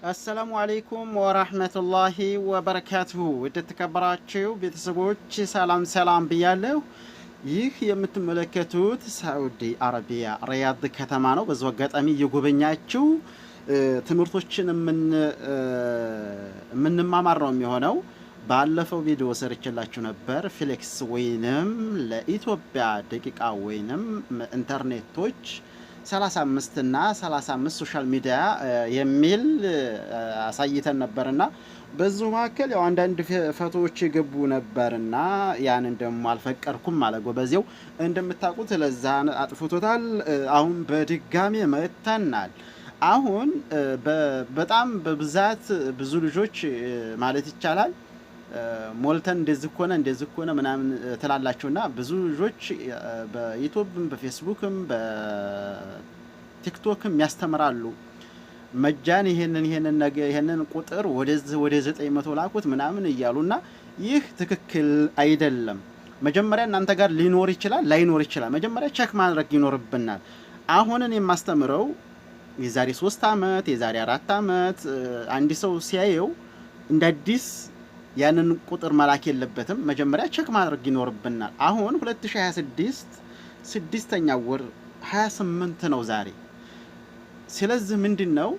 السلام عليكم ورحمة الله وبركاته። ውድ ተከበራችሁ ቤተሰቦች ሰላም ሰላም ብያለሁ። ይህ የምትመለከቱት ሳዑዲ አረቢያ ሪያድ ከተማ ነው። በዚሁ አጋጣሚ እየጎበኛችሁ ትምህርቶችን የምንማማር ነው የሚሆነው። ባለፈው ቪዲዮ ሰርቼላችሁ ነበር። flex ወይንም ለኢትዮጵያ ደቂቃ ወይንም ኢንተርኔቶች 35 እና 35 social media የሚል አሳይተን ነበርና በዚሁ መካከል ያው አንዳንድ ፎቶዎች የገቡ ነበርና ያንን ደግሞ አልፈቀድኩም አለ ጎበዜው። እንደምታውቁት ለዛ አጥፍቶታል። አሁን በድጋሚ መጥተናል። አሁን በጣም በብዛት ብዙ ልጆች ማለት ይቻላል ሞልተን እንደዚህ ከሆነ እንደዚህ ከሆነ ምናምን ትላላችሁና ብዙ ልጆች በዩቲዩብም በፌስቡክም በቲክቶክም ያስተምራሉ። مجاني ይሄንን ይሄንን ነገ ይሄንን ቁጥር ወደዚህ ወደ 900 ላኩት ምናምን እያሉና ይህ ትክክል አይደለም። መጀመሪያ እናንተ ጋር ሊኖር ይችላል፣ ላይኖር ይችላል። መጀመሪያ check ማድረግ ይኖርብናል። አሁንን የማስተምረው የዛሬ 3 ዓመት፣ የዛሬ 4 ዓመት አንድ ሰው ሲያየው እንደ አዲስ ያንን ቁጥር መላክ የለበትም። መጀመሪያ check ማድረግ ይኖርብናል። አሁን 2026 ስድስተኛ ወር 28 ነው ዛሬ። ስለዚህ ምንድን ነው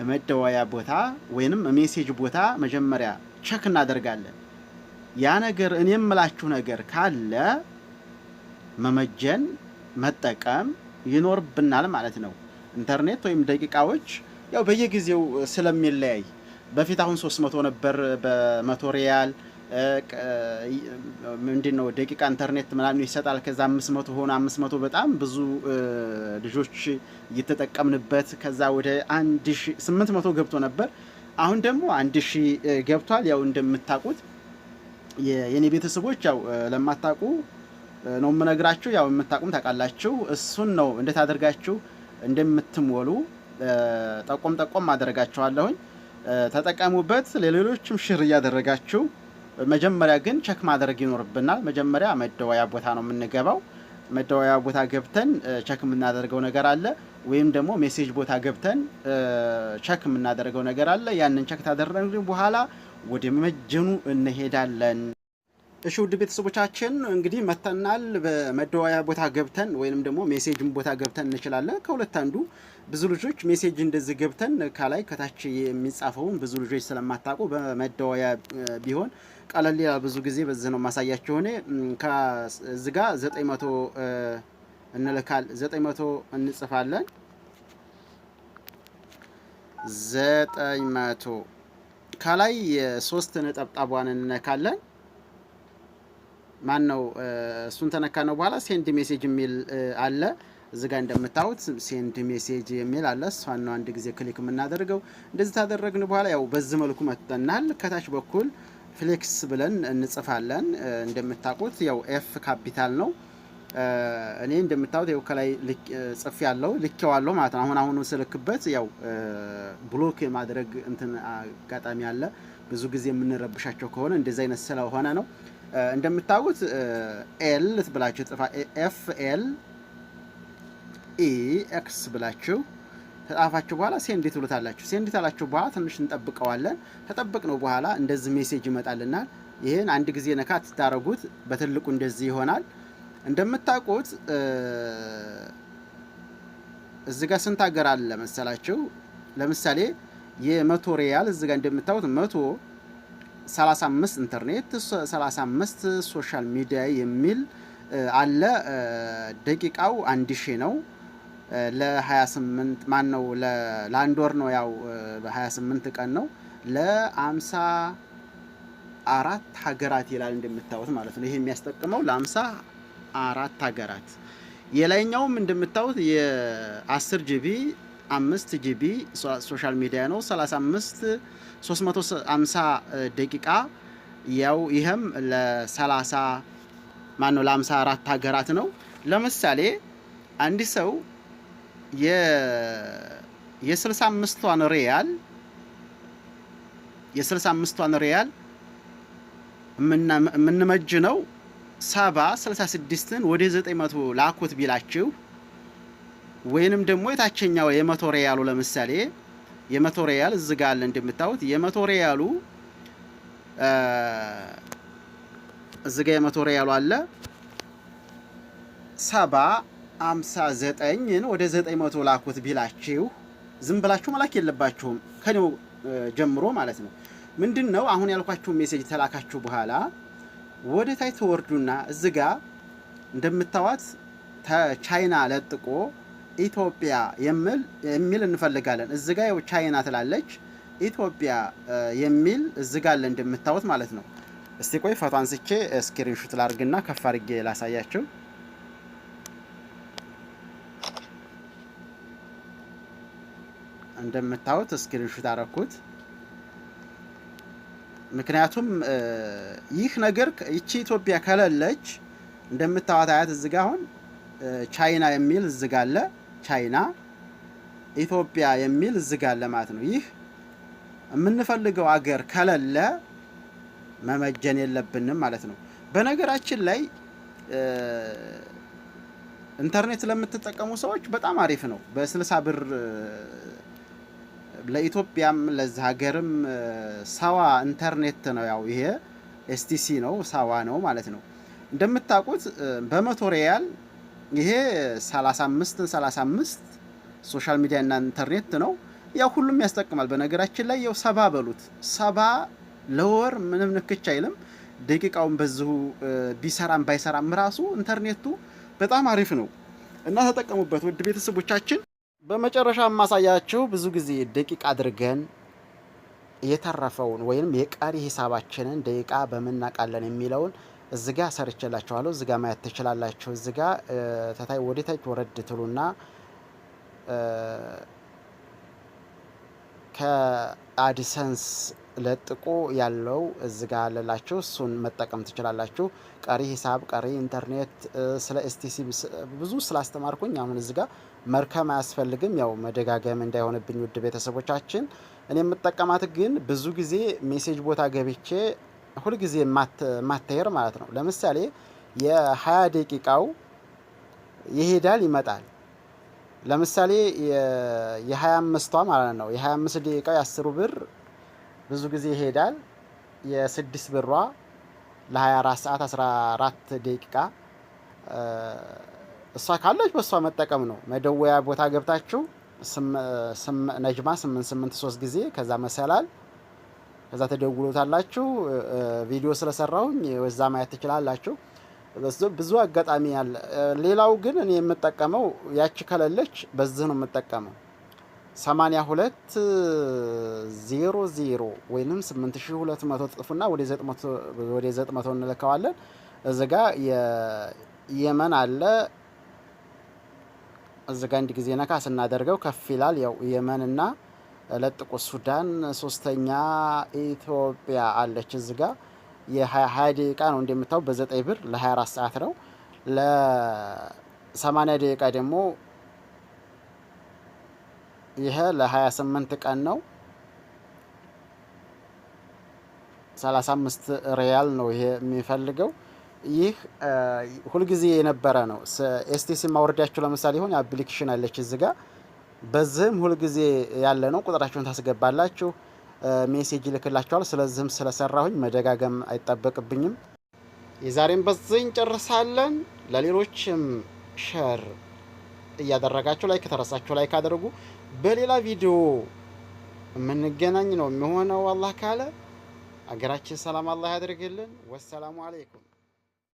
መደወያ ቦታ ወይንም message ቦታ መጀመሪያ check እናደርጋለን። ያ ነገር እኔ የምላችሁ ነገር ካለ መመጀን መጠቀም ይኖርብናል ማለት ነው። ኢንተርኔት ወይም ደቂቃዎች ያው በየጊዜው ስለሚለያይ በፊት አሁን 300 ነበር በ100 ሪያል ምንድን ነው ደቂቃ ኢንተርኔት ምናምን ይሰጣል። ከዛ 500 ሆነ። 500 በጣም ብዙ ልጆች እየተጠቀምንበት ከዛ ወደ 1800 ገብቶ ነበር። አሁን ደግሞ 1000 ገብቷል። ያው እንደምታውቁት የኔ ቤተሰቦች ያው ለማታውቁ ነው የምነግራችሁ። ያው የምታውቁም ታውቃላችሁ። እሱን ነው እንዴት አድርጋችሁ እንደምትሞሉ ጠቆም ጠቆም አደርጋችኋለሁኝ። ተጠቀሙበት። ለሌሎችም share እያደረጋችሁ መጀመሪያ ግን check ማድረግ ይኖርብናል። መጀመሪያ መደወያ ቦታ ነው የምንገባው። መደወያ ቦታ ገብተን check የምናደርገው ነገር አለ፣ ወይም ደግሞ message ቦታ ገብተን check የምናደርገው ነገር አለ። ያንን check ካደረግን በኋላ ወደ መመጀኑ እንሄዳለን። እሺ ውድ ቤተሰቦቻችን እንግዲህ መተናል። በመደወያ ቦታ ገብተን ወይንም ደግሞ message ን ቦታ ገብተን እንችላለን። ከሁለት አንዱ። ብዙ ልጆች message እንደዚህ ገብተን ከላይ ከታች የሚጻፈውን ብዙ ልጆች ስለማታውቁ በመደወያ ቢሆን ቀለል ይላል። ብዙ ጊዜ በዚህ ነው ማሳያቸው። እኔ ከዚህ ጋር 900 እንልካል፣ 900 እንጽፋለን። 900 ከላይ የሶስት ነጠብጣቧን እንነካለን። ማን ነው እሱን ተነካ ነው በኋላ send message የሚል አለ። እዚ ጋር እንደምታዩት send message የሚል አለ። እሷን ነው አንድ ጊዜ click የምናደርገው። እንደዚህ ታደረግን በኋላ ያው በዚህ መልኩ መጥተናል። ከታች በኩል flex ብለን እንጽፋለን። እንደምታውቁት ያው F capital ነው። እኔ እንደምታዩት ያው ከላይ ጽፍ ያለው ልኬዋለሁ ማለት ነው። አሁን አሁኑ ስልክበት ያው block የማድረግ እንትን አጋጣሚ አለ። ብዙ ጊዜ የምንረብሻቸው ከሆነ እንደዚህ አይነት ስለሆነ ነው። እንደምታዩት L ብላችሁ ጽፋ F L E X ብላችሁ ተጻፋችሁ በኋላ send ትሉታላችሁ። send ታላችሁ በኋላ ትንሽ እንጠብቀዋለን። ተጠብቅነው በኋላ እንደዚህ message ይመጣልናል። ይህን አንድ ጊዜ ነካ ስታረጉት በትልቁ እንደዚህ ይሆናል። እንደምታውቁት እዚህ ጋር ስንት ሀገር አለ መሰላችሁ? ለምሳሌ የ100 ሪያል እዚህ ጋር እንደምታዩት 135 ኢንተርኔት 35 social media የሚል አለ። ደቂቃው 1000 ነው። ለ28 ማን ነው ለአንድ ወር ነው፣ ያው በ28 ቀን ነው። ለ54 ሀገራት ይላል እንደምታዩት ማለት ነው። ይሄ የሚያስጠቅመው ለ54 ሀገራት። የላይኛውም እንደምታዩት የ10 GB 5 GB social media ነው፣ 35 350 ደቂቃ። ያው ይህም ለ30 ማን ነው ለ54 ሀገራት ነው። ለምሳሌ አንድ ሰው የ65ቷን ሪያል የ65ቷን ሪያል የምንመጅነው 7 66ን ወደ 900 ላኩት ቢላችሁ ወይንም ደግሞ የታችኛው የ100 ሪያሉ ለምሳሌ የ100 ሪያል እዚጋ አለ። እንደምታዩት የ100 ሪያሉ እዚጋ የ100 ሪያሉ አለ። 759ን ወደ 900 ላኩት ቢላችሁ ዝም ብላችሁ መላክ የለባችሁም። ከኔው ጀምሮ ማለት ነው። ምንድን ነው አሁን ያልኳችሁ message ተላካችሁ በኋላ ወደ ታች ትወርዱና እዚጋ እንደምታዋት ቻይና ለጥቆ ኢትዮጵያ የሚል እንፈልጋለን። እዚጋ ያው ቻይና ትላለች፣ ኢትዮጵያ የሚል እዚጋ አለ እንደምታዩት ማለት ነው። እስቲ ቆይ ፎቶ አንስቼ screenshot ላርግና ከፍ አድርጌ ላሳያችሁ። እንደምታዩት screenshot አረኩት። ምክንያቱም ይህ ነገር ይቺ ኢትዮጵያ ከሌለች እንደምታዩት አያት እዚጋ አሁን ቻይና የሚል እዚጋ አለ። ቻይና ኢትዮጵያ የሚል እዚጋ አለ ማለት ነው። ይህ የምንፈልገው አገር ከሌለ መመጀን የለብንም ማለት ነው። በነገራችን ላይ ኢንተርኔት ለምትጠቀሙ ሰዎች በጣም አሪፍ ነው። በ60 ብር ለኢትዮጵያም ለዚህ ሀገርም ሳዋ ኢንተርኔት ነው። ያው ይሄ STC ነው፣ ሳዋ ነው ማለት ነው። እንደምታውቁት በ100 ሪያል ይሄ 35 35 social media እና ኢንተርኔት ነው። ያው ሁሉም ያስጠቅማል። በነገራችን ላይ ያው 70 በሉት፣ 70 ለወር ምንም ንክች አይልም። ደቂቃውን በዚሁ ቢሰራም ባይሰራም ራሱ ኢንተርኔቱ በጣም አሪፍ ነው እና ተጠቀሙበት ውድ ቤተሰቦቻችን። በመጨረሻ የማሳያችሁ ብዙ ጊዜ ደቂቃ አድርገን የተረፈውን ወይም የቀሪ ሂሳባችንን ደቂቃ በምናውቃለን የሚለውን እዚጋ ሰርቼላችኋለሁ። እዚጋ ማየት ትችላላችሁ። እዚጋ ተታይ ወደ ታች ወረድ ትሉና ከ AdSense ለጥቆ ያለው እዚጋ አለላችሁ። እሱን መጠቀም ትችላላችሁ። ቀሪ ሂሳብ፣ ቀሪ ኢንተርኔት፣ ስለ STC ብዙ ስላስተማርኩኝ አሁን እዚጋ መርከም አያስፈልግም። ያው መደጋገም እንዳይሆንብኝ ውድ ቤተሰቦቻችን፣ እኔ የምጠቀማት ግን ብዙ ጊዜ message ቦታ ገብቼ ሁልጊዜ ማታየር ማለት ነው። ለምሳሌ የ20 ደቂቃው ይሄዳል ይመጣል። ለምሳሌ የ25ቷ ማለት ነው። የ25 ደቂቃው የ10 ብር ብዙ ጊዜ ይሄዳል። የ6 ብሯ ለ24 ሰዓት 14 ደቂቃ እሷ ካለች በእሷ መጠቀም ነው። መደወያ ቦታ ገብታችሁ نجمة 883 ጊዜ ከዛ መሰላል ከዛ ተደውሎታላችሁ። ቪዲዮ ስለሰራሁኝ ወዛ ማየት ትችላላችሁ። ብዙ አጋጣሚ አለ። ሌላው ግን እኔ የምጠቀመው ያቺ ከሌለች በዚህ ነው የምጠቀመው። 8200 ወይንም 8200 ጥፉና ወደ 900 እንልከዋለን። እዚ ጋ የመን አለ። እዚ ጋ አንድ ጊዜ ነካ ስናደርገው ከፍ ይላል። ያው የመንና ለጥቆ ሱዳን፣ ሶስተኛ ኢትዮጵያ አለች። እዚ ጋ የ20 ደቂቃ ነው እንደምታው በ9 ብር ለ24 ሰዓት ነው። ለ80 ደቂቃ ደግሞ ይሄ ለ28 ቀን ነው። 35 ሪያል ነው ይሄ የሚፈልገው። ይህ ሁልጊዜ የነበረ ነው። STC ማውረዳችሁ ለምሳሌ ይሆን application አለች እዚህ ጋር፣ በዚህም ሁልጊዜ ያለ ነው። ቁጥራችሁን ታስገባላችሁ፣ message ይልክላችኋል። ስለዚህም ስለሰራሁኝ መደጋገም አይጠበቅብኝም። የዛሬን በዚህ እንጨርሳለን። ለሌሎችም share እያደረጋችሁ like ተረሳችሁ like አድርጉ። በሌላ ቪዲዮ የምንገናኝ ነው የሚሆነው አላህ ካለ። አገራችን ሰላም አላህ ያድርግልን። والسلام عليكم።